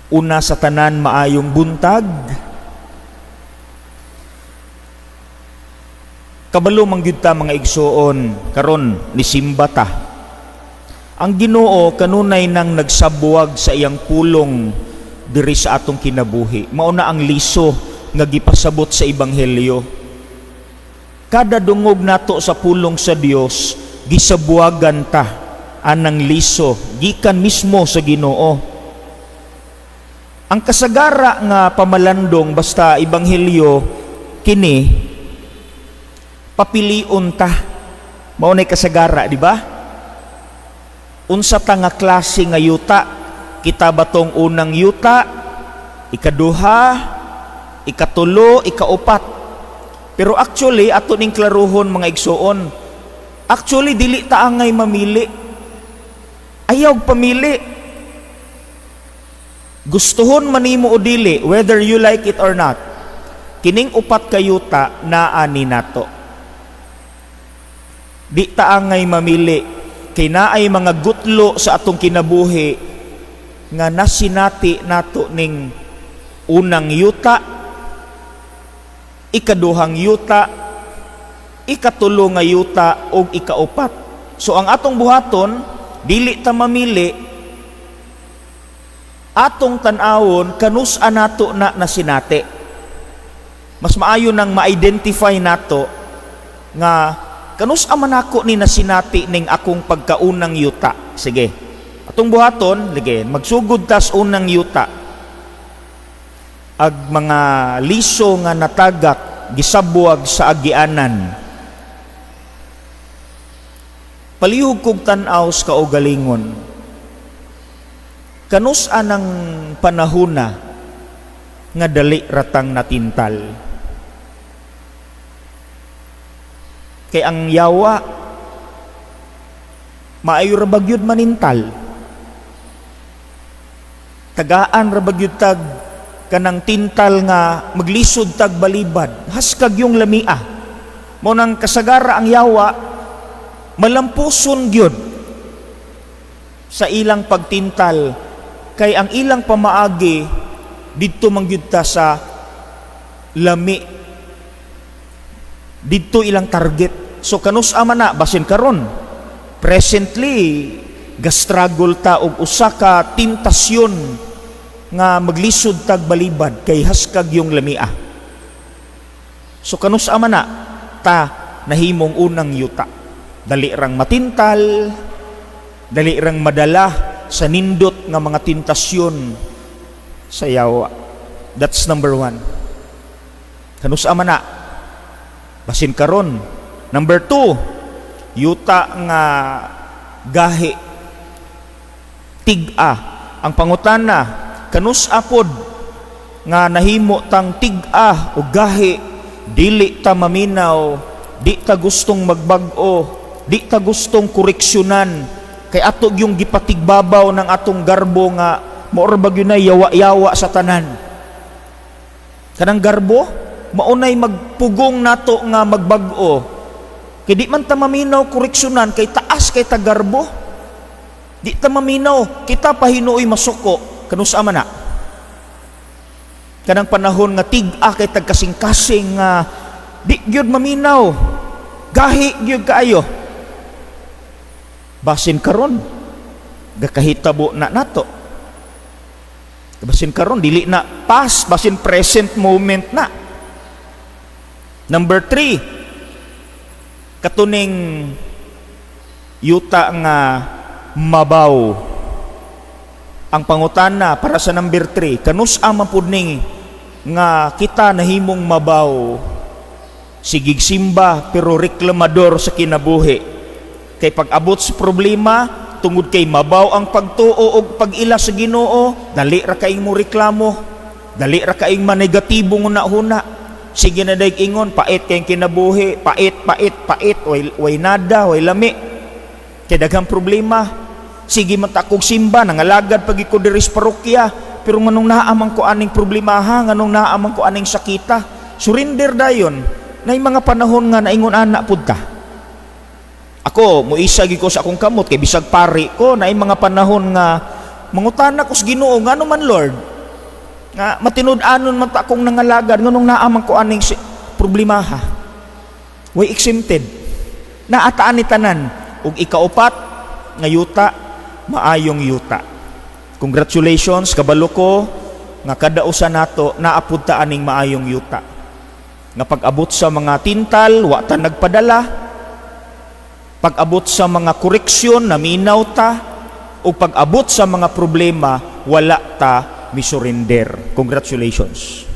Una sa tanan, maayong buntag. Kabalo man gyud ta, mga igsuon, karon nisimba ta. Ang Ginoo kanunay nang nagsabuwag sa iyang pulong diri sa atong kinabuhi. Mao na ang liso nga gipasabot sa ebanghelyo. Kada dungog nato sa pulong sa Dios, gisabuwagan ta anang liso gikan mismo sa Ginoo. Ang kasagara nga pamalandong basta ebanghelyo kini, papilion ta. Mao nay kasagara, di ba? Unsa ta nga klase nga yuta? Kita ba tong unang yuta, ikaduha, ikatulo, ikaupat? Pero actually, ato ning klaruhon, mga igsuon. Actually, dili ta angay mamili. Ayaw pamili. Gustuhon man nimo o dili, whether you like it or not, kining upat ka yuta naa ni nato. Di ta angay mamili kay naay mga gutlo sa atong kinabuhi nga nasinati nato ning unang yuta, ikaduhang yuta, ikatulo nga yuta ug ikaupat. So ang atong buhaton, dili ta mamili, atong tan-awon kanus-a nato na nasinati. Mas maayo nang ma-identify nato nga kanus-a man ako ni nasinati ning akong pagkaunang yuta. Sige. Atong buhaton, sige, magsugod tas unang yuta. Ag mga liso nga natagak gisabuag sa agianan. Palihog kog tan-aw sa kaugalingon. Kanus-a ng panahona nga dali ratang natintal? Kay ang yawa maayo ra ba gyud manintal. Tagaan ra ba gyud tag kanang tintal nga maglisod tag balibad, haskag yung lamia. Mao nang kasagara ang yawa malampuson gyud sa ilang pagtintal, kay ang ilang pamaagi didto man gyud ta sa lami, didto ilang target. So kanus-a man na? Basin karon, presently, gastruggle ta og usa ka tentasyon nga maglisod tag balibad kay haskag yung lamia. So kanus-a man na ta nahimong unang yuta? Dali rang matintal, dali rang madala sa nindot nga mga tentasyon sa yawa. That's number one. Kanus-a man na? Basin karon. Number two, yuta nga gahi, tig-a. Ang pangutana, kanus-a pod nga nahimo tang tig-a o gahi, dili ta maminaw, di ta gustong magbag-o, di ta gustong koreksyonan, kay ato yung gipatigbabaw ng atong garbo nga mao ra ba gyud na yawa-yawa sa tanan? Kanang garbo maunay magpugong nato nga magbag-o, kay di man ta maminaw koreksyonan kay taas kay ta garbo. Di ta maminaw, kita pa hinuoy masuko. Kanus-a man na kanang panahon nga tig-a kay tagkasing-kasing nga di gyud maminaw, gahi gyud kaayo? Basin karon gakahitabo na nato. Basin karon dili na past, basin present moment na. Number 3, katuning yuta nga mabaw. Ang pangutana para sa number 3, kanus-a man pud ning nga kita nahimong mabaw, sigig simba pero reklamador sa kinabuhi, kay pag abot sa problema, tungod kay mabaw ang pagtuo og pag-ila sa Ginoo, dali ra kaing mo reklamo, dali ra kaing manegatibo nga huna. Sige na daig ingon, pait kayong kinabuhi, pait, pait, pait, way nada, way lami kay daghang problema. Sige man ta kog simba, nangalagad pag ko diri sa parokya, pero nganong naa man ko aning problema ha, nganong naa man ko aning sakita? Surrender dayon. Nay mga panahon nga naingon ana pud ta. Ako, muisa gyud ko sa akong kamot kay bisag pari ko, naay mga panahon nga mangutana ko sa Ginoo, ngano man, Lord? Nga matinud-anon man ta akong nangalagad, nganong naa man ko aning problemaha? Way exempted. Naa ta ani tanan. Ug ikaupat nga yuta, maayong yuta. Congratulations, kabalo ko nga kada usa nato naa pud ta aning maayong yuta. Nga pag-abot sa mga tintal, wa ta nagpadala. Pag-abot sa mga koreksyon, naminaw ta. O pag-abot sa mga problema, wala ta misurrender. Congratulations.